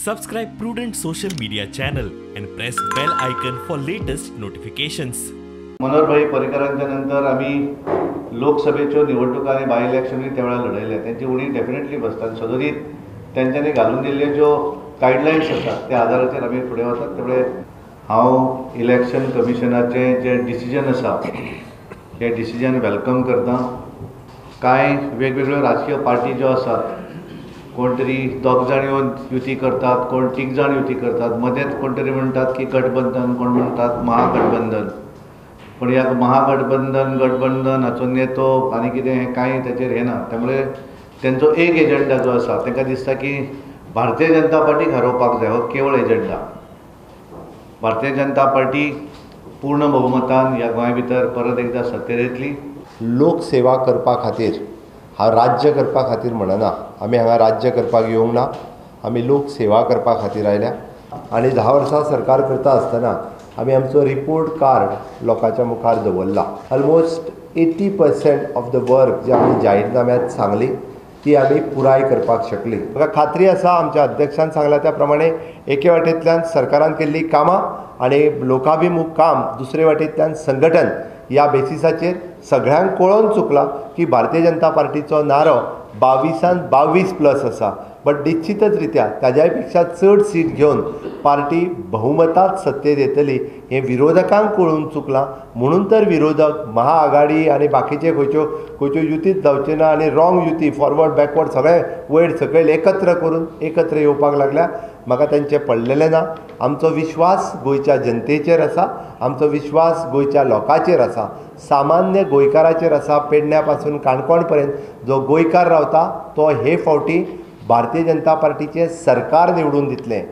Subscribe Prudent social media channel and press bell icon for latest notifications. Manohar पर्रीकरांच्या नंतर आमी लोकसभेच्यो निवडणुका आनी बाय इलेक्शनूय त्या वेळार लढयले. तेंची उणी डेफिनेटली बसता आनी सदोदीत तेंच्यांनी घालून दिल्ल्यो ज्यो गायडलायन्स आसात त्या आदाराचेर आमी फुडें वतात. त्यामुळे हांव इलेक्शन कमिशनाचें जें डिसिजन आसा हें डिसिजन welcome करता. कांय वेगवेगळ्यो राजकीय पार्टी ज्यो आसात, कोण तरी दोग जाण येवन युती करतात, कोण तीग जाण युती करतात, मदेंच कोण तरी म्हणटात की गठबंधन, कोण म्हणटात महागठबंधन. पूण ह्या महागठबंधन गठबंधन हाचो नेतो आनी कितें हें कांय ताचेर हें ना. त्यामुळे तेंचो एक एजंडा जो आसा तांकां दिसता की भारतीय जनता पार्टीक हारोवपाक जाय, हो केवळ एजंडा. भारतीय जनता पार्टी पूर्ण बहुमतान ह्या गोंय भितर परत एकदां सत्तेर येतली. लोकसेवा करपा खातीर हांव राज्य करपा खातीर म्हणना, आमी हांगा राज्य करपाक येवंक ना, आमी लोकसेवा करपा खातीर आयल्या. आनी 10 वर्सां सरकार करता आसतना आमी आमचो रिपोर्ट कार्ड लोकांच्या मुखार दवरला. Almost 80% of the work जे आमी जाहीरनाम्यांत सांगली ती आमी पुराय करपाक शकली. म्हाका खात्री आसा आमच्या अध्यक्षान सांगला त्या प्रमाणे एके वाटेंतल्यान सरकारान केल्ली कामां आनी लोकाभिमुख काम, दुसरे वाटेंतल्यान संघटन, ह्या बेसिसाचेर सगळ्यांक कळोन चुकलां की भारतीय जनता पार्टीचो नारो 22 22 प्लस आसा. बट निश्चितच रित्या ताज्याय पेक्षा चड सीट घेवन पार्टी बहुमतांत सत्तेर येतली हें विरोधकांक कळून चुकलां. म्हणून तर विरोधक महाआघाडी आनी बाकीचे खंयच्यो खंयच्यो युतीच जावच्यो ना आनी रॉंग युती, फॉरवर्ड बॅकवर्ड सगळे वयर सकयल एकत्र करून एकत्र येवपाक लागल्या. म्हाका तेंचें पडलेलें ना. आमचो विश्वास गोंयच्या जनतेचेर आसा, आमचो विश्वास गोंयच्या लोकांचेर आसा, सामान्य गोंयकाराचेर आसा. पेडण्या पासून काणकोण पर्यंत जो गोंयकार रावता तो हे फावटी भारतीय जनता पार्टीचें सरकार निवडून दितलें.